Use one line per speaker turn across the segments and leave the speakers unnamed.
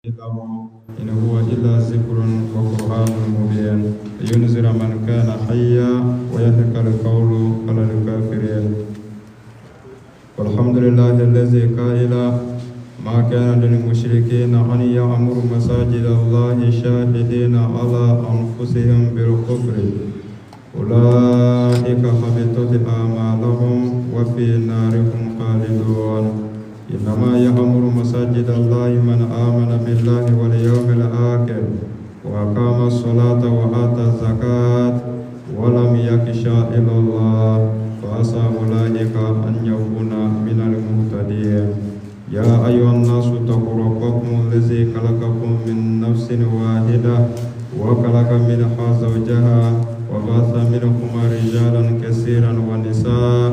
إن هو إلا ذكر وقرآن مبين لينذر من كان حيا ويحق القول على الكافرين. والحمد لله الذي قائل ما كان للمشركين أن يعمروا مساجد الله شاهدين على أنفسهم بالكفر أولئك حبطت أعمالهم وفي النار هم خالدون. إنما يعمر مساجد الله من آمن بالله واليوم الآخر وأقام الصلاة وآتى الزكاة ولم يخش إلا الله فعسى أولئك أن يكون من المهتدين. يا أيها الناس اتقوا ربكم الذي خلقكم من نفس واحدة وخلق منها زوجها وبث منهما رجالا كثيرا ونساء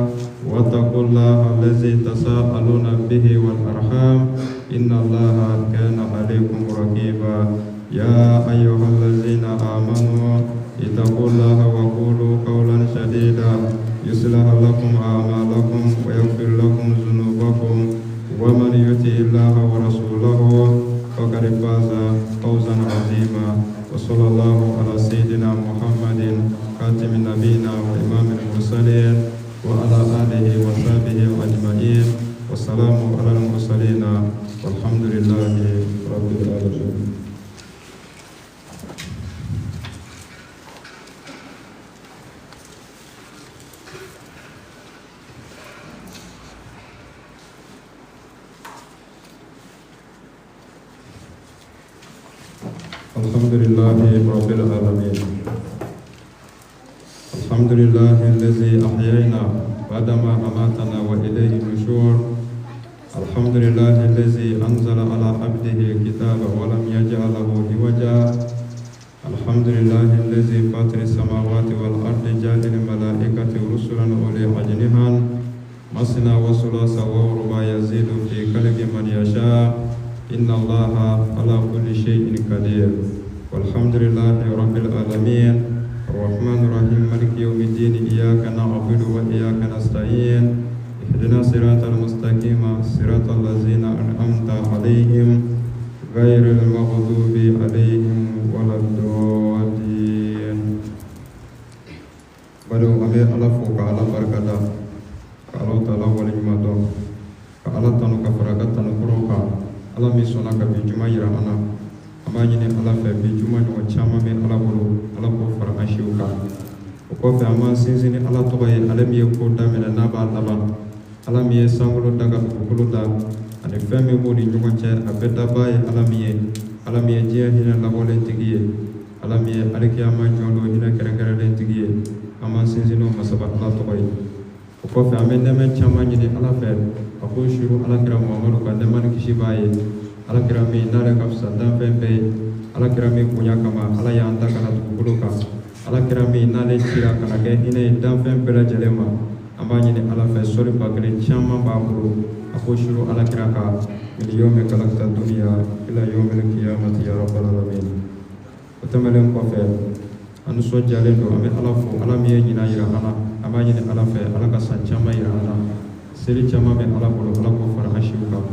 واتقوا الله الذي تساءلون به والأرحام إن الله كان عليكم رقيبا. يا أيها الذين آمنوا اتقوا الله وقولوا قولا سديدا يصلح لكم أعمالكم ويغفر لكم ذنوبكم ومن يطع الله ورسوله فقد فاز فوزا عظيما. وصلى الله على سيدنا محمد خاتم النبيين وإمام المرسلين وعلى آله وصحبه أجمعين والسلام على المرسلين والحمد لله رب العالمين. الحمد لله رب العالمين. الحمد لله الذي أحيينا بعدما أماتنا وإليه النشور. الحمد لله الذي أنزل على عبده الكتاب ولم يجعله عوجا. الحمد لله الذي فاطر السماوات والأرض جاعل الملائكة رسلا أولي أجنحة مثنى وثلاث ورباع يزيد في خلق من يشاء إن الله على كل شيء قدير. والحمد لله رب العالمين الرحمن الرحيم مالك يوم الدين إياك نعبد وإياك نستعين اهدنا صراط المستقيم صراط الذين أنعمت عليهم غير المغضوب عليهم ولا الضالين. Badenw, an bɛ Ala fo ka Ala barikada, ka Ala taala waleɲuman dɔn, ka Ala tanu ka fara ka tanu kɔrɔw kan. Ala min sɔnna ka bi juma yira an na, an b'a ɲini Ala fɛ, bi juma ɲɔgɔn caman bɛ Ala bolo, Ala k'o fara an siw kan. O kɔfɛ, an b'an sinsin ni Ala tɔgɔ ye, ale min ye ko daminɛ n'a b'a laban, Ala min ye sankolo da ka dugukolo da ani fɛn min b'o ni ɲɔgɔn cɛ, a bɛɛ dabaa ye Ala min ye, Ala min ye diɲɛ hinɛ labɔlen tigi ye, Ala min ye alikiyama jɔn don hinɛ kɛrɛnkɛrɛnlen tigi ye. An b'an sinsin n'o masaba Ala tɔgɔ ye. O kɔfɛ, an bɛ nɛɛmɛ caman ɲini Ala fɛ a k'o suru Alakira Muhamadu kan, nɛɛma ni kisi b'a ye, Alakira min n'ale ka fisa danfɛn bɛɛ ye, Alakira min bonya kama Ala y'an da ka na dugukolo kan, Alakira min n'ale cira ka na kɛ hinɛ ye danfɛn bɛɛ lajɛlen ma. An b'a ɲini Ala fɛ, sɔli ba kelen caman b'a bolo, a k'o suru Alakira kan min yawmi khalaqta dunya ila yawmil qiyamati ya rabbal alamin. O tɛmɛnen kɔfɛ, an nisɔndiyalen don, an bɛ Ala fo, Ala min ye ɲinan yira an na. An b'a ɲini Ala fɛ, Ala ka san caman yira an na. Seli caman bɛ Ala bolo, Ala k'o fara an siw kan.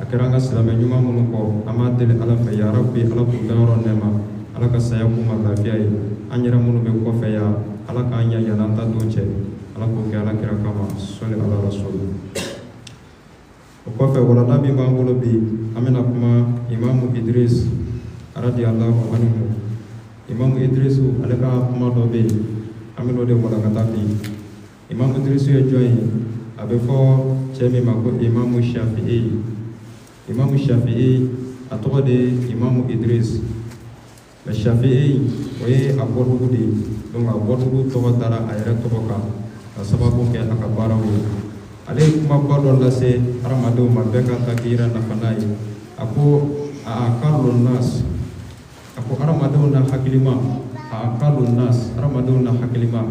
A kɛra an ka silamɛ ɲuman minnu kɔ, an b'a deli Ala fɛ, ya Rabbi, Ala k'u dayɔrɔ nɛɛma, Ala ka saya k'u ma lafiya ye. An yɛrɛ minnu bɛ kɔfɛ yan, Ala k'an ɲɛ yann'an ta don cɛ, Ala k'o kɛ Ala kira kama, sɔli ala rasul. O kɔfɛ, walanda min b'an bolo bi, an bɛna kuma Imamu Idris radiyallahu anhu. Imamu Idris, ale ka kuma dɔ bɛ yen, an bɛn'o de walakata bi. Imamu Idris ye jɔn ye? A bɛ fɔ cɛ min ma ko Imamu Shafi'i. Imamu Shafi'i, a tɔgɔ de ye Imamu Idris, mais Shafi'i, o ye a bɔdugu de ye. Donc a bɔdugu tɔgɔ dara a yɛrɛ tɔgɔ kan ka sababu kɛ a ka baaraw ye. Ale ye kumaba dɔ lase hadamadenw ma, bɛɛ ka ta k'i yɛrɛ nafa n'a ye. A ko a aqallu nas, a ko hadamadenw na hakilima, a aqallu nas, hadamadenw na hakilima.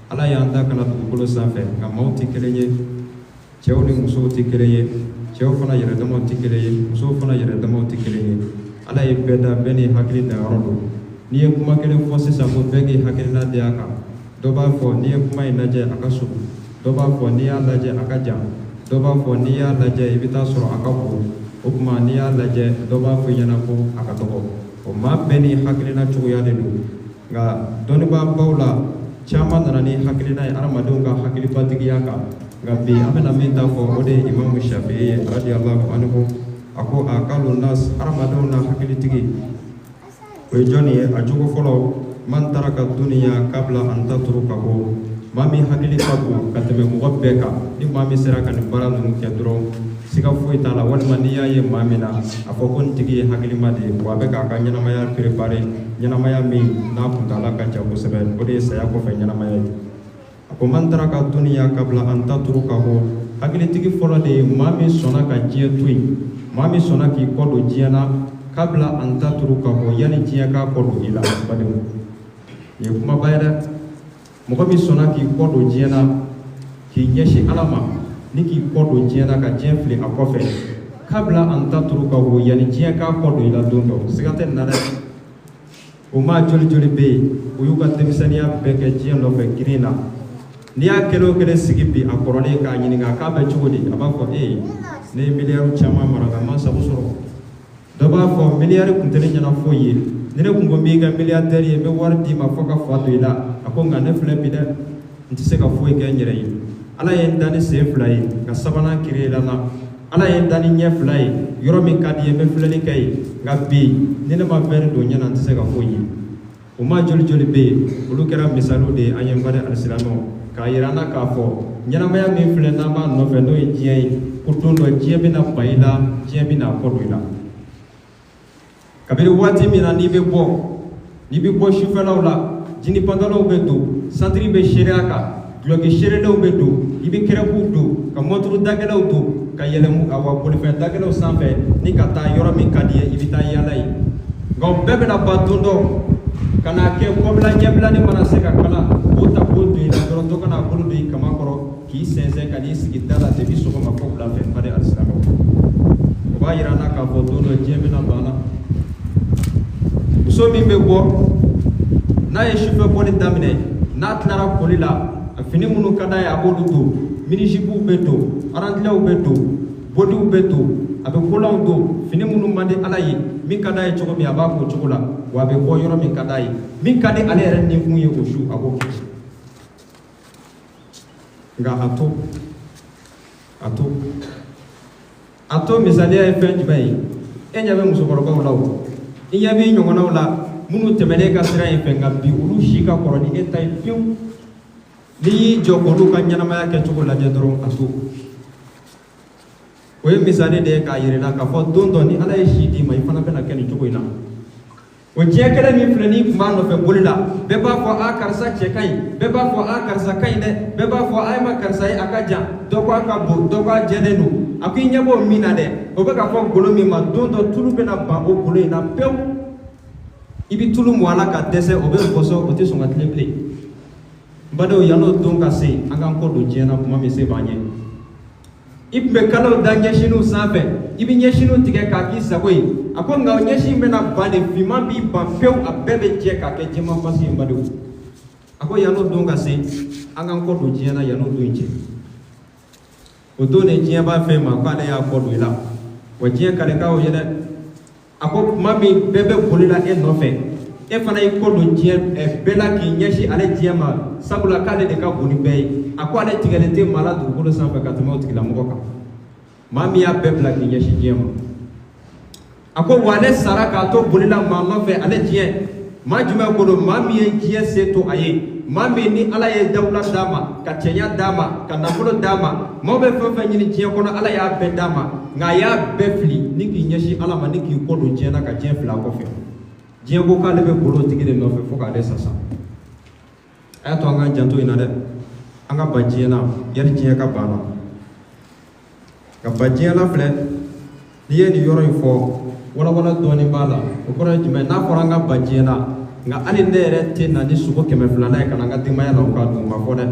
Ala y'an da ka na dugukolo sanfɛ, nka maaw tɛ kelen ye, cɛw ni musow tɛ kelen ye, cɛw fana yɛrɛ damaw tɛ kelen ye, musow fana yɛrɛ damaw tɛ kelen ye. Ala ye bɛɛ da, bɛɛ n'i hakili danyɔrɔ don. N'i ye kuma kelen fɔ sisan ko bɛɛ k'i hakilina di a kan, dɔ b'a fɔ n'i ye kuma in lajɛ a ka surun, dɔ b'a fɔ n'i y'a lajɛ a ka jan, dɔ b'a fɔ n'i y'a lajɛ i bɛ taa sɔrɔ a ka bon. O tuma n'i y'a lajɛ, dɔ b'a fɔ i ɲɛna ko a ka dɔgɔ. O maa bɛɛ ni hakilina cogoya de don, nka dɔnnibaabaw la caman nana ni hakilina ye adamadenw ka hakilibatigiya kan. Nka bi an bɛna min ta fɔ, o de ye Imamu Shafi'i ye radiyallahu anhu. A ko aqalu nas, adamadenw na hakilitigi, o ye jɔnni ye? A jogo fɔlɔ, man taraka duniya kabla an tatrukahu, maa min hakili ka bon ka tɛmɛ mɔgɔ bɛɛ kan. Ni maa min sera ka nin baara ninnu kɛ dɔrɔn, siga foyi t'a la, walima n'i y'a ye maa min na, a fɔ ko nin tigi ye hakilima de ye, wa a bɛ k'a ka ɲɛnamaya préparer, ɲɛnamaya min n'a kuntaala ka jan kosɛbɛ, o de ye saya kɔfɛ ɲɛnamaya ye. A ko man taraka duniya kabla an tatrukahu, hakilitigi fɔlɔ de ye maa min sɔnna ka diɲɛ to yen, maa min sɔnna k'i kɔ don diɲɛ na, kabla an tatrukahu, yanni diɲɛ k'a kɔ don i la. Badenw, nin ye kumaba ye dɛ. Mɔgɔ min sɔnna k'i kɔ don diɲɛ na, k'i ɲɛsin Ala ma, ni k'i kɔ don diɲɛ na, ka diɲɛ fili a kɔfɛ, kabla an tatrukahu, yanni diɲɛ k'a kɔ don i la don dɔ, siga tɛ nin na dɛ. O maa joli joli bɛ yen, u y'u ka denmisɛnninya bɛɛ kɛ diɲɛ nɔfɛ girin na. N'i y'a kelen o kelen sigi bi, a kɔrɔlen, k'a ɲininka k'a bɛ cogo di, a b'a fɔ ee, ne ye miliyari caman mara nka n ma sago sɔrɔ. Dɔ b'a fɔ miliyari kun tɛ ne ɲɛna foyi ye, ni ne kun ko n b'i kɛ milliardaire ye, n bɛ wari d'i ma fo ka fa don i la. A ko nka ne filɛ bi dɛ, n tɛ se ka foyi kɛ n yɛrɛ ye. Ala ye n dan ni sen fila ye, nka sabanan créer la n na. Ala ye n dan ni ɲɛ fila ye, yɔrɔ min ka di ye, n bɛ filɛli kɛ yen. Nka bi, ni ne ma verre don ɲɛ na, n tɛ se ka foyi ye. O maa joli joli bɛ yen, olu kɛra misaliw de ye an ye, n baden alisilamɛw, k'a yira an na k'a fɔ ɲɛnamaya min filɛ n'an b'a nɔfɛ, n'o ye diɲɛ ye, ko don dɔ diɲɛ bɛna ban i la, diɲɛ bɛna kɔ don i la. Kabini waati min na n'i bɛ bɔ sufɛlaw la, jean pantalonw bɛ don, santiri bɛ seereya kan, dulɔki seerelenw bɛ don, i bɛ kɛrɛkuw don, ka mɔturu dagɛlɛw don, ka yɛlɛn awa bolifɛn dagɛlɛw sanfɛ ni ka taa yɔrɔ min ka di ye, i bɛ taa yaala yen. Nka o bɛɛ bɛna ban don dɔ ka n'a kɛ kɔbila ɲɛbila ni mana se ka kala k'o ta k'o don i la dɔrɔn, dɔ ka n'a bolo don i kama kɔrɔ k'i sɛnsɛn ka n'i sigi da la depuis sɔgɔma fo wula fɛ. Baden alisilamɛw, o b'a yira an na k'a fɔ don dɔ diɲɛ bɛna ban na. Muso min bɛ bɔ, n'a ye sufɛ bɔli daminɛ, n'a tilara koli la, a fini minnu ka d'a ye, a b'olu don. Mini-jupew bɛ don, arantilɛw bɛ don, bodiw bɛ don, a bɛ kolanw don, fini minnu man di Ala ye, min ka d'a ye cogo min, a b'a k'o cogo la. Wa a bɛ bɔ yɔrɔ min ka d'a ye, min ka di ale yɛrɛ nikun ye o su, a b'o kɛ. Nka a to misaliya ye fɛn jumɛn ye? E ɲɛ bɛ musokɔrɔbaw la, o i ɲɛ b'i ɲɔgɔnnaw la minnu tɛmɛnen ka sira in fɛ, nka bi olu si ka kɔrɔ ni e ta ye pewu. N'i y'i jɔ k'olu ka ɲɛnamaya kɛcogo lajɛ dɔrɔn, a to o ye misali de ye k'a yir'i la k'a fɔ don dɔ, ni Ala ye si d'i ma, i fana bɛna kɛ nin cogo in na. O diɲɛ kɛlɛ min filɛ, n'i tun b'a nɔfɛ boli la, bɛɛ b'a fɔ a karisa cɛ ka ɲi, bɛɛ b'a fɔ a karisa ka ɲi dɛ, bɛɛ b'a fɔ a ye ma karisa ye, a ka jan, dɔ ko a ka bon, dɔ ko a jɛlen don. A ko i ɲɛ b'o min na dɛ, o bɛ ka fɔ golo min ma, don dɔ tulu bɛna ban o golo in na pewu. I bɛ tulu mɔ a la ka dɛsɛ, o bɛ gɔsɔ, o tɛ sɔn ka tilen bilen. N badenw, yann'o don ka se, an k'an kɔ don diɲɛ na kuma min se b'an ye. I tun bɛ kalaw da ɲɛsiniw sanfɛ, i bɛ ɲɛsiniw tigɛ k'a k'i sago ye. A ko nka o ɲɛsin bɛna ban de, finman b'i ban pewu, a bɛɛ bɛ jɛ k'a kɛ jɛman pasi ye. N badenw, a ko yann'o don ka se, an k'an kɔ don diɲɛ na yann'o don in cɛ. O don de diɲɛ b'a fɛ ma k'ale y'a kɔ don i la. Wa diɲɛ kalekan o ye dɛ. A ko tuma min bɛɛ bɛ boli la e nɔfɛ, e fana y'i kɔ don diɲɛ bɛɛ la k'i ɲɛsin ale diɲɛ ma, sabula k'ale de ka bon ni bɛɛ ye. A ko ale tigɛlen tɛ maa la dugukolo sanfɛ ka tɛmɛ o tigilamɔgɔ kan, maa min y'a bɛɛ bila k'i ɲɛsin diɲɛ ma. A ko wa ale sara k'a to boli la maa nɔfɛ, ale diɲɛ. Maa jumɛn ko don? Maa min ye diɲɛ se to a ye, maa min ni Ala ye dawula d'a ma, ka cɛɲa d'a ma, ka nafolo d'a ma, maaw bɛ fɛn fɛn ɲini diɲɛ kɔnɔ, Ala y'a bɛɛ d'a ma, nka a y'a bɛɛ fili ni k'i ɲɛsin Ala ma, ni k'i kɔ don diɲɛ na, ka diɲɛ fili a kɔfɛ. Diɲɛ ko k'ale bɛ boli o tigi de nɔfɛ fo k'ale sa sa. A y'a to an k'an janto in na dɛ. An ka ban diɲɛ na yanni diɲɛ ka ban na. Ka ban diɲɛ na filɛ, n'i ye nin yɔrɔ in fɔ, walawala dɔɔnin b'a la. O kɔrɔ ye jumɛn? N'a fɔra an ka ban diɲɛ na, nka hali ne yɛrɛ tɛ na ni sogo 200nan ye ka na n ka denbaya la o k'a dun, o ma fɔ dɛ.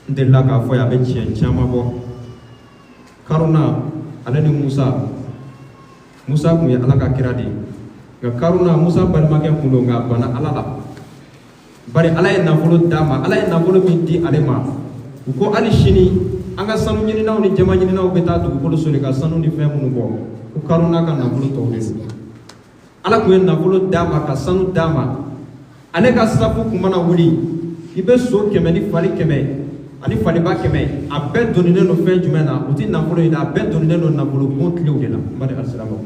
N delila k'a fɔ ye, a bɛ tiɲɛ caman bɔ. Karuna ale ni Musa, Musa tun ye Ala ka kira de ye, nka Karuna, Musa balimakɛ kun don, nka a banna Ala la. Bari Ala ye nafolo d'a ma. Ala ye nafolo min di ale ma, u ko hali sini An ka sanu ɲininaw ni jama ɲininaw bɛ taa dugukolo soli ka sanu ni fɛn minnu bɔ, ko Karuna ka nafolo tɔw de don. Ala tun ye nafolo d'a ma ka sanu d'a ma. Ale ka safu tun mana wuli, i bɛ so 100 ni fali 100 ani faliba 100, a bɛɛ doninen don fɛn jumɛn na? O tɛ nafolo ye dɛ, a bɛɛ doninen don nafolo bon kilew de la. N baden alisilamɛw,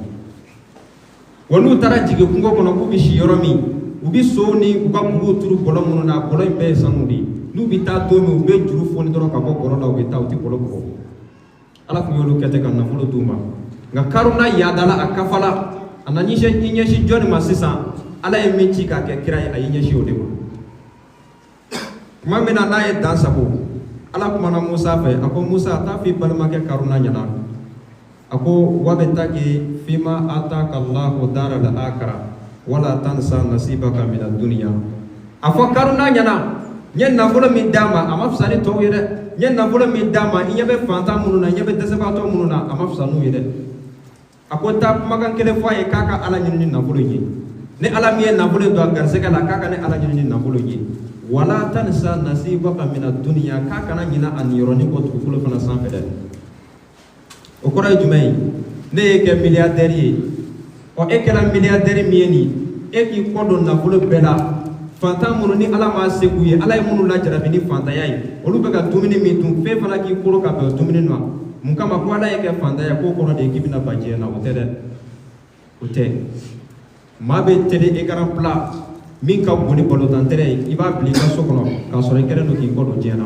wa n'u taara jigin kungo kɔnɔ k'u bɛ si yɔrɔ min, u bɛ sow ni u ka buguw turu bɔlɔ minnu na, bɔlɔ in bɛɛ ye sanu de ye. N'u bɛ taa don min, u bɛ juru foni dɔrɔn ka bɔ bɔlɔ la, u bɛ taa, u tɛ bɔlɔ bugɔ. Ala tun y'olu kɛ ten ka nafolo d'u ma. Nka Karuna yadala, a kafala, a nana i ɲɛsin jɔnni ma sisan? Ala ye min ci k'a kɛ kira ye, a y'i ɲɛsin o de ma. Tuma min na n'a ye dan sago, Ala kumana Musa fɛ, a ko Musa, taa f'i balimakɛ Karuna ɲɛna, a ko wabtagi fima ataka Allahu dara al-akhirah wala tansa nasibaka mina dunya. A fɔ Karuna ɲɛna, n ye nafolo min d'a ma, a ma fisa ni tɔw ye dɛ. N ye nafolo min d'a ma, i ɲɛ bɛ fantan minnu na, i ɲɛ bɛ dɛsɛbaatɔ minnu na, a ma fisa n'u ye dɛ. A ko taa kumakan kelen fɔ a ye, k'a ka Ala ɲini ni nafolo ye. Ni Ala min ye nafolo don a garisɛgɛ la, k'a ka ne Ala ɲini ni nafolo ye. Wala tansa nasibaka mina dunya, k'a kana ɲina a niyɔrɔnin kɔ dugukolo fana sanfɛ dɛ. O kɔrɔ ye jumɛn ye? Ne y'e kɛ milliardaire ye, ɔ e kɛra milliardaire min ye nin, e k'i kɔ don nafolo bɛɛ la. Fantan minnu ni Ala m'a se k'u ye, Ala ye minnu lajarabi ni fantanya ye, olu bɛ ka dumuni min dun, fɛn fana k'i kolo ka bɛn dumuni ma. Mun kama ko Ala ye kɛ fantanya, k'o kɔrɔ de ye k'i bɛna ban diɲɛ na? O tɛ dɛ, o tɛ. Maa bɛ télé écran plat min ka bon ni balontan terrain ye, i b'a bila i ka so kɔnɔ k'a sɔrɔ i kɛlen don k'i kɔ don diɲɛ na.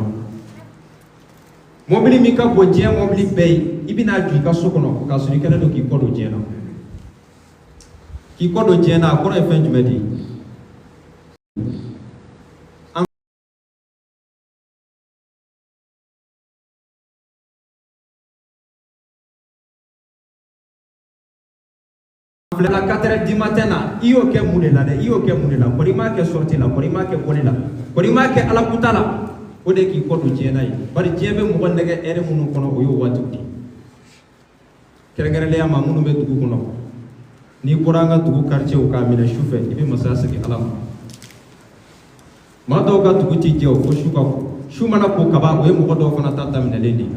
Mɔbili min ka bon diɲɛ mɔbili bɛɛ ye, i bɛna jɔ i ka so kɔnɔ k'a sɔrɔ i kɛlen don k'i kɔ don diɲɛ na. K'i kɔ don diɲɛ na, a kɔrɔ ye fɛn jumɛn de ye? An filɛ la 4 heures du matin na, i y'o kɛ mun de la dɛ? I y'o kɛ mun de la? Kɔri i m'a kɛ sortie la, kɔri i m'a kɛ bɔli la, kɔri i m'a kɛ Ala kuta la. O de k'i kɔ don diɲɛ na ye. Bari diɲɛ bɛ mɔgɔ nɛgɛ heure minnu kɔnɔ, o y'o waatiw de ye. Kɛrɛnkɛrɛnnenya ma, minnu bɛ dugu kɔnɔ, n'i bɔra an ka dugu quartier k'a minɛ su fɛ, i bɛ masaya segin Ala ma. Maa dɔw ka dugu ti jɛ o fo su ka ko. Su mana ko kaban, o ye mɔgɔ dɔw fana ta daminɛlen de ye.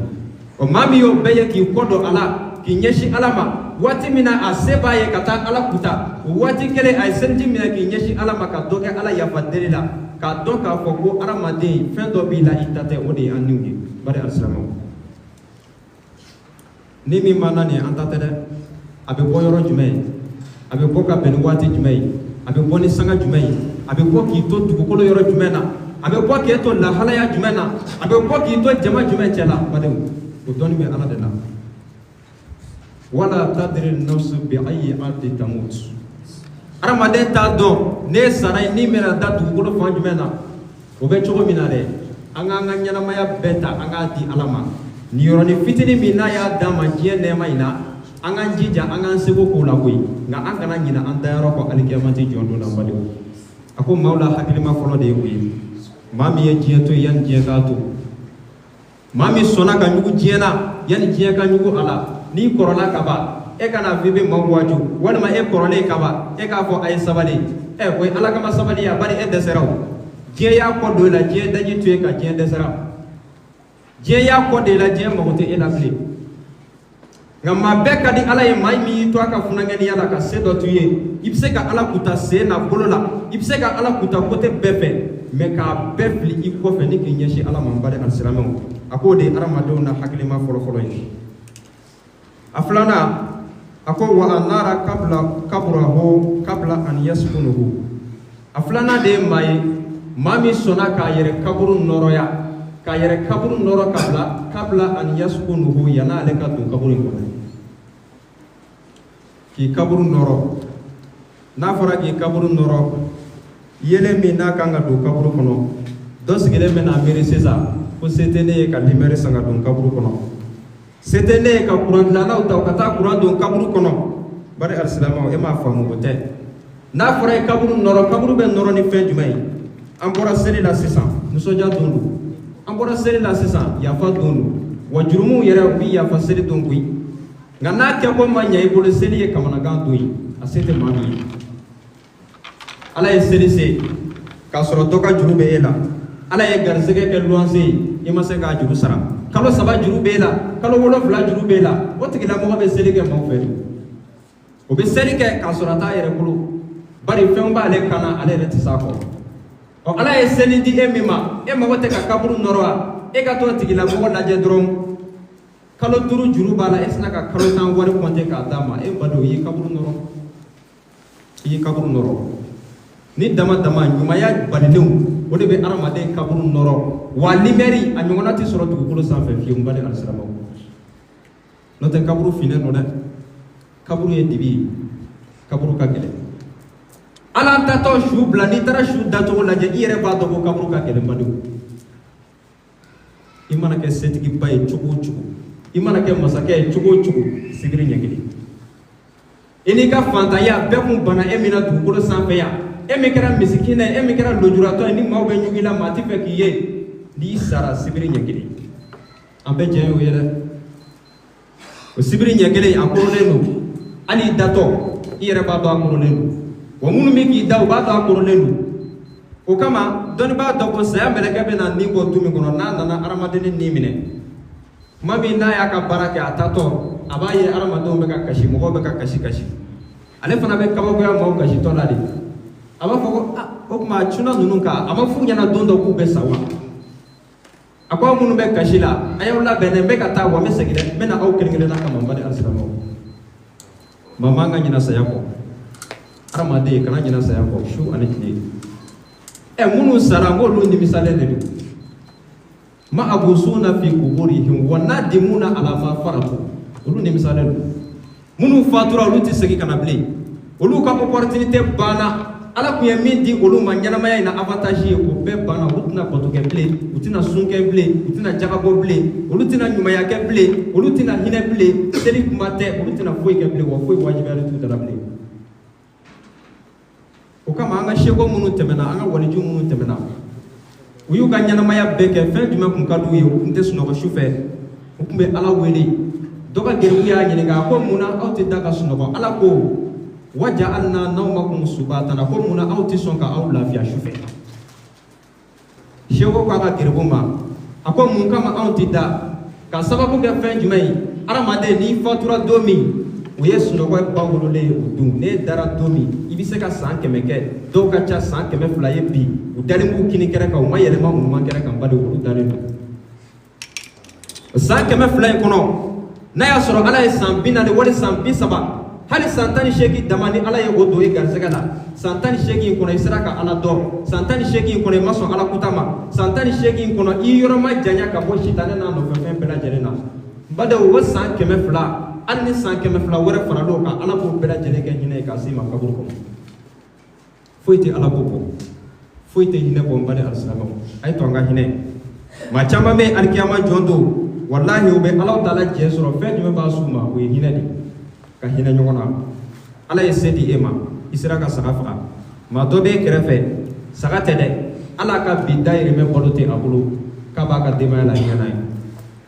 Ɔ maa min y'o bɛɛ ye k'i kɔ don a la, k'i ɲɛsin Ala ma, waati min na a se b'a ye ka taa Ala kuta, o waati kelen a ye seliji minɛ k'i ɲɛsin Ala ma, ka dɔ kɛ Ala yafa deli la, k'a dɔn k'a fɔ ko hadamaden fɛn dɔ b'i la i ta tɛ, o de ye an niw ye. Bari alisilamɛw, ni min ma na nin, an ta tɛ dɛ. A bɛ bɔ yɔrɔ jumɛn? A bɛ bɔ ka bɛn ni waati jumɛn ye? A bɛ bɔ ni sanga jumɛn ye? A bɛ bɔ k'i to dugukolo yɔrɔ jumɛn na? A bɛ bɔ k'e to lahalaya jumɛn na? A bɛ bɔ k'i to jama jumɛn cɛ la? Badenw, o dɔnni bɛ Ala de la. Wala tadri nafsu bi ayi ardi tamut. Hadamaden t'a dɔn n'e sara ye ni bɛna da dugukolo fan jumɛn na. O bɛ cogo min na dɛ, an k'an ka ɲɛnamaya bɛɛ ta, an k'a di Ala ma. Nin yɔrɔnin fitinin min n'a y'a d'an ma diɲɛ nɛɛma in na, an k'an jija, an k'an seko k'o la koyi. Nka an kana ɲinɛ an dayɔrɔ kɔ alikiyamati jɔ don na. Badenw, a ko maaw la hakilima fɔlɔ de ye o ye, maa min ye diɲɛ to yen yanni diɲɛ k'a to, maa min sɔnna ka ɲugu diɲɛ na yanni diɲɛ ka ɲugu a la. N'i kɔrɔla ka ban, e kana fɔ i bɛ maaw waaju, walima e kɔrɔlen ka ban, e k'a fɔ a ye sabali. Ɛ, o ye Ala kama sabali ye, bari e dɛsɛra. O diɲɛ y'a kɔ don e la, diɲɛ daji to e ka, diɲɛ dɛsɛra, diɲɛ y'a kɔ don e la, diɲɛ mago tɛ e la bilen. Nka maa bɛɛ ka di Ala ye, maa min y'i to a ka funankɛniya la ka se dɔ t'u ye, i bɛ se ka Ala kuta sen na, bolo la, i bɛ se ka Ala kuta côté bɛɛ fɛ, mais k'a bɛɛ fili i kɔfɛ ni k'i ɲɛsin Ala ma. N baden alisilamɛw, a k'o de ye hadamadenw na hakilima fɔlɔfɔlɔ ye. A filanan, a ko wa anara kabla kaburahu kabla an yaskunuhu. A filanan de ye maa ye, maa min sɔnna k'a yɛrɛ kaburu nɔrɔya, k'a yɛrɛ kaburu nɔrɔ ka bila, kabla an yaskunuhu, yan'ale ka don kaburu in kɔnɔ. K'i kaburu nɔrɔ, n'a fɔra k'i kaburu nɔrɔ, yelen min n'a kan ka don kaburu kɔnɔ, dɔ sigilen bɛ n'a miiri sisan ko se tɛ ne ye ka lumière san ka don kaburu kɔnɔ, se tɛ ne ye ka kuran dilannaw ta u ka taa kuran don kaburu kɔnɔ. Bari alisilamɛw, e m'a faamu, o tɛ. N'a fɔra ye kaburu nɔrɔ, kaburu bɛ nɔrɔ ni fɛn jumɛn ye? An bɔra seli la sisan, nisɔndiya don don. An bɔra seli la sisan, yafa don don. Wa jurumuw yɛrɛ, u bɛ yafa seli don koyi. Nka n'a kɛko ma ɲɛ i bolo, seli ye kamanagan don ye, a se tɛ maa min ye. Ala ye seli se k'a sɔrɔ dɔ ka juru bɛ e la. Ala ye garisɛgɛ kɛ luwanse ye. I ma se k'a juru sara, kalo 3 juru b'e la, kalo 7 juru b'e la. O tigilamɔgɔ bɛ seli kɛ maaw fɛ de. O bɛ seli kɛ k'a sɔrɔ a t'a yɛrɛ bolo, bari fɛn b'ale kan na, ale yɛrɛ tɛ s'a kɔrɔ. Ɔ, Ala ye seli di e min ma, e mago tɛ ka kaburu nɔrɔ wa? E ka t'o tigilamɔgɔ lajɛ dɔrɔn, kalo 5 juru b'a la, e sina ka kalo 10 wari kɔnte k'a d'a ma. E badenw, i ye kaburu nɔrɔ, i ye kaburu nɔrɔ. Ni dama dama ɲumanya balilenw, o de bɛ adamaden kaburu nɔrɔ. Wa limɛri a ɲɔgɔnna tɛ sɔrɔ dugukolo sanfɛ fiyewu, n baden alisilamɛw. N'o tɛ, kaburu finnen don dɛ. Kaburu ye dibi ye, kaburu ka gɛlɛn. Ala an tatɔ su bila, n'i taara su dacogo lajɛ, i yɛrɛ b'a dɔn ko kaburu ka gɛlɛn. Badenw, i mana kɛ setigiba ye cogo o cogo, i mana kɛ masakɛ ye cogo o cogo, sibiri ɲɛ kelen, i n'i ka fantanya bɛɛ kun banna e min na dugukolo sanfɛ yan, e min kɛra misikinɛ ye, e min kɛra lujuratɔ ye, ni maaw bɛ ɲugu i la, maa tɛ fɛ k'i ye, n'i sara, sibiri ɲɛ kelen, an bɛɛ jɛ y'o ye dɛ. O sibiri ɲɛ kelen, a koronnen don. Hali i datɔ, i yɛrɛ b'a dɔn a koronnen don. Wa minnu bɛ k'i da, u b'a dɔn a koronnen don. O kama dɔnnibaa dɔ ko saya mɛlɛkɛ bɛ na ni bɔ du min kɔnɔ, n'a nana hadamaden ni minɛ tuma min, n'a y'a ka baara kɛ, a taatɔ, a b'a ye hadamadenw bɛ ka kasi, mɔgɔw bɛ ka kasi kasi. Ale fana bɛ kabakoya maaw kasitɔ la de. A b'a fɔ ko ah, o tuma a cunna ninnu kan, a ma f'u ɲɛna don dɔ k'u bɛ sa wa? A ko aw minnu bɛ kasi la, a y'aw labɛn dɛ, n bɛ ka taa, wa n bɛ segin dɛ, n bɛ na aw kelen kelenna kama. N baden alisilamɛw, maa man ka ɲinɛ saya kɔ. Hadamaden kana ɲinɛ saya kɔ su ani tile. Ɛ, minnu sara, n k'olu nimisalen de don. Mabusuna fi kuburihim wa nadimuna ala ma faratu. Olu nimisalen don. Minnu fatura, olu tɛ segin ka na bilen. Olu ka opportunité banna. Ala tun ye min di olu ma ɲɛnamaya in na, avantage ye, o bɛɛ banna. Olu tɛna bato kɛ bilen, u tɛna sun kɛ bilen, u tɛna jagabɔ bilen, olu tɛna ɲumanya kɛ bilen, olu tɛna hinɛ bilen, seli kuma tɛ, olu tɛna foyi kɛ bilen, wa foyi wajibiyalen t'u da la bilen. O kama an ka seko minnu tɛmɛna, an ka waliju minnu tɛmɛna, u y'u ka ɲɛnamaya bɛɛ kɛ, fɛn jumɛn kun ka d'u ye? U tun tɛ sunɔgɔ su fɛ, u tun bɛ Ala wele. Dɔ ka geribu y'a ɲininka, a ko mun na aw tɛ da ka sunɔgɔ? Ala ko waja'alna nawmakum subatan. Ko mun na aw tɛ sɔn ka aw lafiya su fɛ? Seko ko a ka geribu ma, a ko mun kama anw tɛ da? Ka sababu kɛ fɛn jumɛn ye? Hadamaden, n'i fatura don min, o ye sunɔgɔ ba wololen ye. O dun, n'e dara don min, i bɛ se ka san 100 kɛ. Dɔw ka ca san 200 ye bi, u dalen b'u kini kɛrɛ kan, u ma yɛlɛma u numan kɛrɛ kan. Badi, olu dalen don san 200 in kɔnɔ. N'a y'a sɔrɔ Ala ye san 40 wali san 30, hali san 18 dama, ni Ala ye o don i garisɛgɛ la, san 18 in kɔnɔ, i sera ka Ala dɔn. San 18 in kɔnɔ, i ma sɔn Ala kuta ma. San 18 in kɔnɔ, i yɔrɔ ma janya ka bɔ sitanɛ n'a nɔfɛ fɛn bɛɛ lajɛlen na. N badenw, o san 200, hali ni san 200 wɛrɛ faral'o kan, Ala b'o bɛɛ lajɛlen kɛ hinɛ ye k'a s'i ma kaburu kɔnɔ. Foyi tɛ Ala ko bɔ, foyi tɛ hinɛ bɔ. N baden alisilamɛw, a ye to an ka hinɛ. Maa caman bɛ alikiyama jɔn don, walahi, u bɛ Ala taala jɛ sɔrɔ. Fɛn jumɛn b'a s'u ma? O ye hinɛ de, ka hinɛ ɲɔgɔn na. Ala ye se di e ma, i sera ka saga faga. Maa dɔ b'e kɛrɛfɛ, saga tɛ dɛ, ala ka bi dayirimɛ balo tɛ a bolo k'a b'a ka denbaya la hinɛ n'a ye.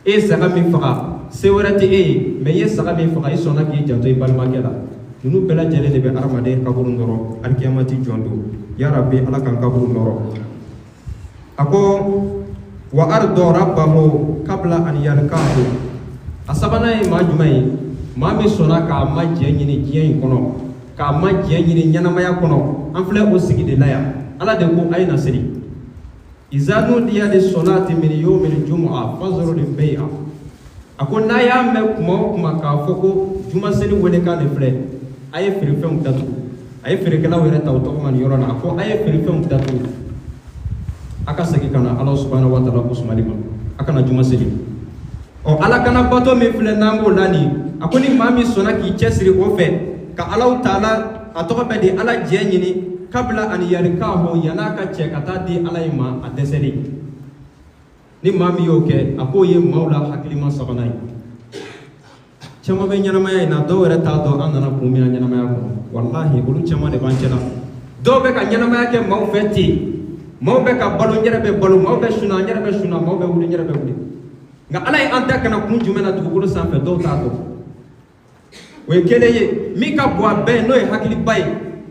E ye saga min faga, se wɛrɛ tɛ e ye, mɛ i ye saga min faga, i sɔnna k'i janto i balimakɛ la. Ninnu bɛɛ lajɛlen de bɛ hadamaden kaburu nɔrɔ alikiyamati jɔn don. Ya Rabbi, Ala k'an kaburu nɔrɔ. A ko wa arda rabbahu kabla an yalkahu. A sabanan ye maa jumɛn ye? Maa min sɔnna k'a ma jɛ ɲini diɲɛ in kɔnɔ, k'a ma jɛ ɲini ɲɛnamaya kɔnɔ. An filɛ o sigi de la yan. Ala de ko a ye na seli. Iza nudiya li solati min yawmil jumu'a fazarul bay'a. A ko n'a y'a mɛn kuma o kuma k'a fɔ ko juma seli welekan de filɛ, a ye feerefɛnw datugu. A ye feerekɛlaw yɛrɛ ta u tɔgɔ ma nin yɔrɔ la. A ko a ye feerefɛnw datugu, a ka segin ka na Ala subahana wa taala ko sumali ma, a kana juma seli. Ɔ, Ala kana bato min filɛ, n'an b'o la nin, a ko ni maa min sɔnna k'i cɛsiri o fɛ ka Alaw taala, a tɔgɔ bɛ di, Ala jɛ ɲini, kabila an yalikahu, yan'a ka cɛ ka taa di Ala ye ma a dɛsɛlen, ni maa min y'o kɛ, a k'o ye maaw la hakilima sabanan ye. Caman bɛ ɲɛnamaya in na, dɔw yɛrɛ t'a dɔn an nana kun min na ɲɛnamaya kɔnɔ. Walahi, olu caman de b'an cɛla. Dɔw bɛ ka ɲɛnamaya kɛ maaw fɛ ten. Maaw bɛ ka balo, n yɛrɛ bɛ balo. Maaw bɛ sunna, n yɛrɛ bɛ sunna. Maaw bɛ wuli, n yɛrɛ bɛ wuli. Nka Ala ye an da ka na kun jumɛn na dugukolo sanfɛ, dɔw t'a dɔn. O ye kelen ye. Min ka bon a bɛɛ ye, n'o ye hakiliba ye,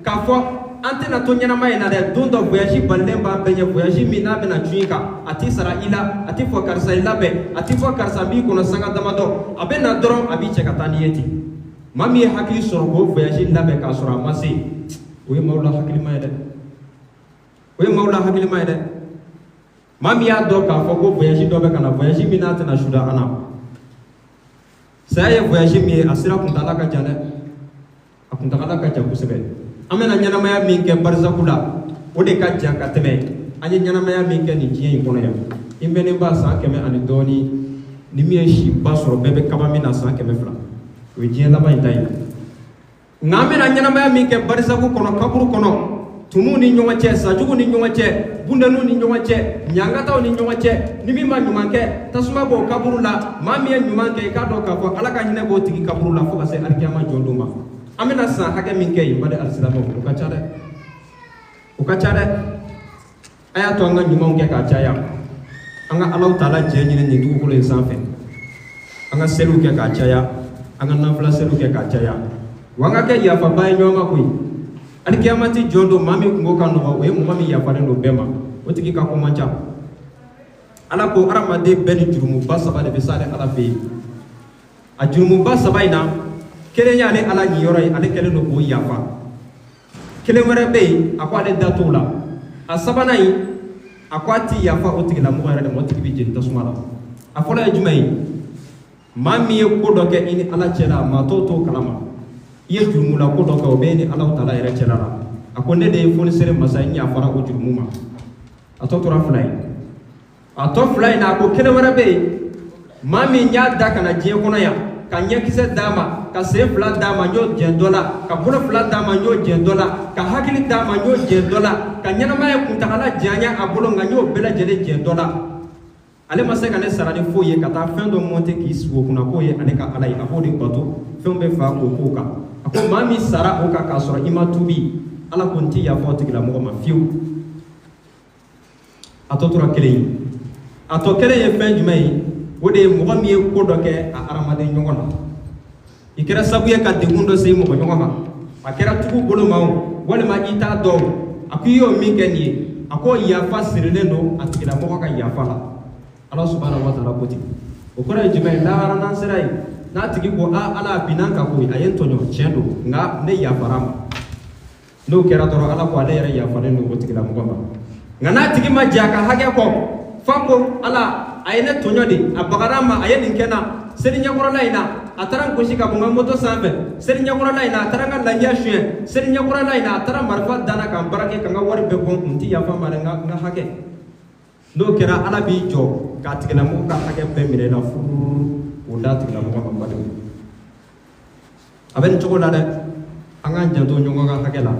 k'a fɔ An tɛna to ɲɛnamaya in na dɛ. Don dɔ, voyage balilen b'an bɛɛ ɲɛ, voyage min n'a bɛna cun i kan, a t'i sara i la, a t'i fɔ karisa i labɛn, a t'i fɔ karisa n b'i kɔnɔ sanga damadɔ. A bɛ na dɔrɔn, a b'i cɛ ka taa n'i ye ten. Maa min ye hakili sɔrɔ k'o voyage labɛn k'a sɔrɔ a ma se, o ye maaw la hakilima ye dɛ, o ye maaw la hakilima ye dɛ. Maa min y'a dɔn k'a fɔ ko voyage dɔ bɛ ka na, voyage min n'a tɛna suda an na, saya ye voyage min ye, a sira kuntala ka jan dɛ, a kuntagala ka jan kosɛbɛ. An bɛna ɲɛnamaya min kɛ barizaku la, o de ka jan ka tɛmɛ an ye ɲɛnamaya min kɛ nin diɲɛ in kɔnɔ yan. I mɛnnen ba san 100 ani dɔɔni, ni min ye siba sɔrɔ, bɛɛ bɛ kaba min na, san 200, o ye diɲɛ laban in ta ye. Nka an bɛna ɲɛnamaya min kɛ barizaku kɔnɔ, kaburu kɔnɔ, tumuw ni ɲɔgɔn cɛ, sajuguw ni ɲɔgɔn cɛ, bundɛniw ni ɲɔgɔn cɛ, ɲangataw ni ɲɔgɔn cɛ, ni min ma ɲuman kɛ, tasuma b'o kaburu la. Maa min ye ɲuman kɛ, i k'a dɔn k'a fɔ Ala ka hinɛ b'o tigi kaburu la fo ka se alikiyama jɔ don ma. An bɛna san hakɛ min kɛ yen, baden alisilamɛw, o ka ca dɛ, o ka ca dɛ. A y'a to an ka ɲumanw kɛ k'a caya, an ka Alaw taala jɛ ɲini nin dugukolo in sanfɛ, an ka seliw kɛ k'a caya, an ka nafila seliw kɛ k'a caya, wa an ka kɛ yafaba ye ɲɔgɔn ma koyi. Alikiyamati jɔ don, maa min kunko ka nɔgɔ, o ye mɔgɔ min yafalen don bɛɛ ma, o tigi ka ko man ca. Ala ko hadamaden bɛɛ ni jurumuba saba de bɛ s'ale Ala fɛ yen. A jurumuba saba in na, kelen y'ale Ala ɲiyɔrɔ ye, ale kɛlen don k'o yafa. Kelen wɛrɛ bɛ yen, a ko ale da t'o la. A sabanan in, a ko a ti yafa o tigilamɔgɔ yɛrɛ de ma, o tigi bɛ jeni tasuma la. A fɔlɔ ye jumɛn ye? Maa min ye ko dɔ kɛ i ni Ala cɛ la, maa tɔw t'o kalama, i ye jurumula ko dɔ kɛ, o bɛ e ni Ala taala yɛrɛ cɛla la. A ko ne de ye fonisere masa ye, n yafara o jurumu ma. A tɔ tora fila ye. A tɔ fila in na, a ko kelen wɛrɛ bɛ yen, maa min y'a da ka na diɲɛ kɔnɔ yan, ka ɲɛkisɛ d'a ma, ka sen fila d'a ma, n y'o jɛn dɔ la, ka bolo fila d'a ma, n y'o jɛn dɔ la, ka hakili d'a ma, n y'o jɛn dɔ la, ka ɲɛnamaya kuntagala janya a bolo, nka n y'o bɛɛ lajɛlen jɛn dɔ la. Ale ma se ka ne sara ni foyi ye, ka taa fɛn dɔ monter k'i sigi o kunna k'o ye ale ka Ala ye, a b'o de bato, fɛnw bɛ fa k'o k'o kan. A ko maa min sara o kan k'a sɔrɔ i ma tuubi, Ala ko n ti yafa o tigilamɔgɔ ma fiyewu. A tɔ tora kelen ye. A tɔ kelen ye fɛn jumɛn ye? O de ye mɔgɔ min ye ko dɔ kɛ a hadamaden ɲɔgɔn na, i kɛra sabu ye ka degun dɔ se i mɔgɔ ɲɔgɔn ma, a kɛra tugu bolo ma o, walima i t'a dɔn o, a ko i y'o min kɛ nin ye, a ko yafa sirilen don a tigilamɔgɔ ka yafa la. Ala subahana wa taala ko ten. O kɔrɔ ye jumɛn ye? Lahara n'an sera yen, n'a tigi ko a Ala, a binna n kan koyi, a ye n tɔɲɔ, tiɲɛ don, nka ne yafara a ma, n'o kɛra dɔrɔn, Ala ko ale yɛrɛ yafalen don o tigilamɔgɔ ma. Nka n'a tigi ma jɛ a ka hakɛ kɔ, f'a ko Ala, a ye ne tɔɲɔ de, a bagara n ma, a ye nin kɛ n na seli ɲɛkɔrɔla in na, a taara n gosi ka bɔ n ka moto sanfɛ seli ɲɛkɔrɔla in na, a taara n ka lahiya suɲɛ seli ɲɛkɔrɔla in na, a taara marifa da n na ka n braquer, ka n ka wari bɛɛ bɔ n kun, n ti yafa ma dɛ, n ka hakɛ. N'o kɛra, Ala b'i jɔ k'a tigilamɔgɔ ka hakɛ bɛɛ minɛ i la fururu k'o d'a tigilamɔgɔ ma. Badenw, a bɛ nin cogo la dɛ. An k'an janto ɲɔgɔn ka hakɛ la.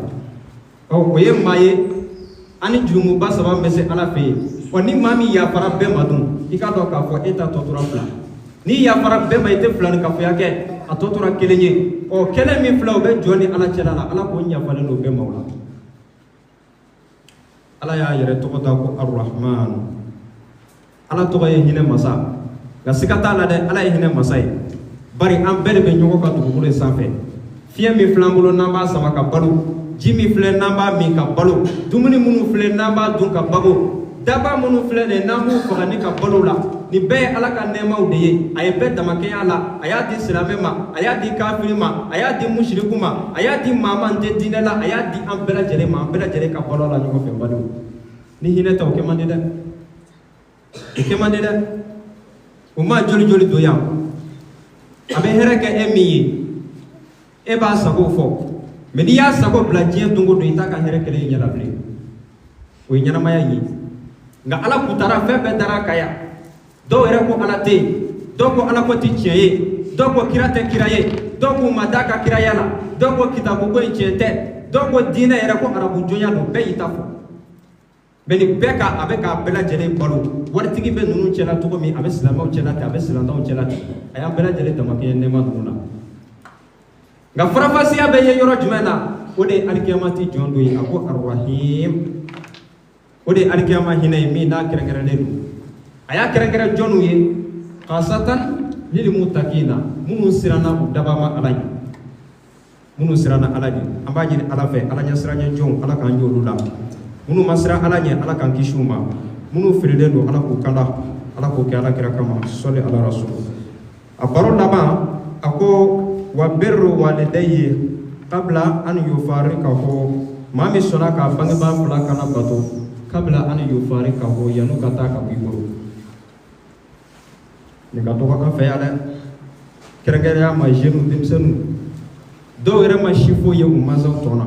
Ɔ, o ye maa ye, an ni jurumuba saba min bɛ se Ala fɛ yen. Ɔ, ni maa min yafara bɛɛ ma dun, i k'a dɔn k'a fɔ e ta tɔ tora fila. N'i yafara bɛɛ ma, i tɛ filanikafoya kɛ, a tɔ tora kelen ye. Ɔ, kelen min filɛ, o bɛ jɔn ni Ala cɛla la. Ala ko n yafalen don bɛɛ ma o la. Ala y'a yɛrɛ tɔgɔ da ko Arahman. Ala tɔgɔ ye hinɛ masa, nka siga t'a la dɛ, Ala ye hinɛ masa ye, bari an bɛɛ de bɛ ɲɔgɔn kan dugukolo in sanfɛ. Fiɲɛ min filɛ an bolo n'an b'a sama ka balo, ji min filɛ n'an b'a min ka balo, dumuni minnu filɛ n'an b'a dun ka balo, daba minnu filɛ nin n'an b'u faga ni ka balo la, nin bɛɛ ye Ala ka nɛɛmaw de ye. A ye bɛɛ damakɛɲɛ la. A y'a di silamɛ ma, a y'a di kafiri ma, a y'a di musiriku ma, a y'a di maa ma n tɛ diinɛ la, a y'a di an bɛɛ lajɛlen ma, an bɛɛ lajɛlen ka balo la ɲɔgɔn fɛ. N badenw, ni hinɛ tɛ, o kɛ man di dɛ, o kɛ man di dɛ. O maa joli joli don yan, a bɛ hɛrɛ kɛ e min ye, e b'a sago fɔ, mɛ n'i y'a sago bila diɲɛ don o don, i t'a ka hɛrɛ kelen ɲɛ la bilen. O ye ɲɛnamaya ye. Nka Ala kutara, fɛn bɛɛ dara a kan yan. Dɔw yɛrɛ ko Ala tɛ yen, dɔw ko Ala ko tɛ tiɲɛ ye, dɔw ko kira tɛ kira ye, dɔw k'u ma d'a ka kiraya la, dɔw ko kitabu ko in tiɲɛ tɛ, dɔw ko diinɛ yɛrɛ ko arabu jɔnya don. Bɛɛ y'i ta fɔ, mɛ nin bɛɛ kan, a bɛ k'a bɛɛ lajɛlen balo. Waritigi bɛ ninnu cɛla cogo min, a bɛ silamɛw cɛla ten, a bɛ silantanw cɛla ten. A y'an bɛɛ lajɛlen damakɛɲɛ nɛɛma ninnu na. Nka farafasiya bɛ ye yɔrɔ jumɛn na? O de ye alikiyamati jɔn don ye. A ko Arahim, o de ye alikiyama hinɛ ye min n'a kɛrɛnkɛrɛnnen don. A y'a kɛrɛnkɛrɛn jɔnw ye? Khasatan lil mutakina, minnu siranna u dabama Ala ye. Minnu siranna Ala ɲɛ, an b'a ɲini Ala fɛ, Ala ɲɛsiranɲɛ jɔnw, Ala k'an y'olu la. Minnu ma siran Ala ɲɛ, Ala k'an kisi u ma. Minnu fililen don, Ala k'u kanda, Ala k'o kɛ Ala kira kama, sɔli ala rasul. A baro laban, a ko wa birru walidayhi qabla an yufarikahu. Maa min sɔnna k'a bangebaa fila kana bato, qabla an yufarikahu, yan'u ka taa ka bɔ i bolo. Nin ka dɔgɔ an fɛ yan dɛ, kɛrɛnkɛrɛnya ma jeunes, denmisɛnninw dɔw yɛrɛ ma si foyi ye u mansaw tɔ na.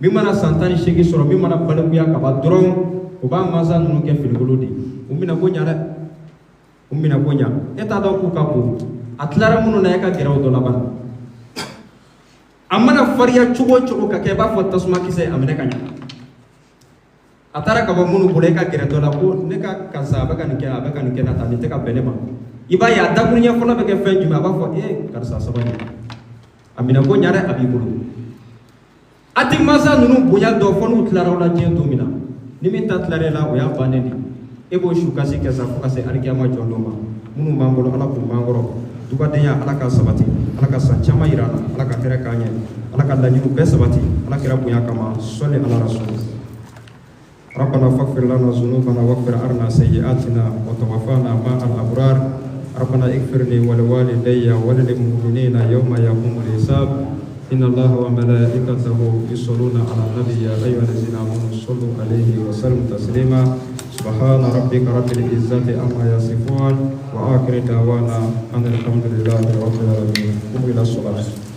Min mana san 18 sɔrɔ, min mana balikuya ka ban dɔrɔn, o b'a mansa ninnu kɛ finikolo de ye. U minɛ ko ɲa dɛ, u minɛ ko ɲa. E t'a dɔn k'u ka bon, a tilara minnu na, e ka gɛrɛ o dɔ laban. A mana fariya cogo o cogo ka kɛ i b'a fɔ tasuma kisɛ, a minɛ ka ɲa. A taara ka bɔ minnu bolo, e ka gɛrɛ dɔ la ko ne ka karisa, a bɛ ka nin kɛ, a bɛ ka nin kɛ na tan, nin tɛ ka bɛn ne ma. I b'a ye a dakuruɲɛ fɔlɔ bɛ kɛ fɛn jumɛn? A b'a fɔ e karisa sabali, a minɛ ko ɲa dɛ, a b'i bolo. A ti mansa ninnu bonya dɔn fo n'u tilara aw la diɲɛ don min na. Ni min ta tilara e la, o y'a bannen de ye. E b'o su kasi kɛ sa fo ka se alikiyama jɔ don ma. Minnu b'an bolo, Ala k'u b'an kɔrɔ. Dubadenya, Ala ka sabati, Ala ka san caman yira an na, Ala ka hɛrɛ k'an ɲɛ, Ala ka laɲiniw bɛɛ sabati, Ala kira bonya kama, sɔli ala rasul. ربنا فاغفر لنا ذنوبنا واغفر عنا سيئاتنا وتوفانا مع الأبرار. ربنا اغفر لي ولوالدي وللمؤمنين يوم يقوم الحساب. إن الله وملائكته يصلون على النبي يا أيها الذين آمنوا صلوا عليه وسلموا تسليما. سبحان ربك رب العزة عما يصفون وآخر دعوانا أن الحمد لله رب العالمين. قوموا إلى الصلاة.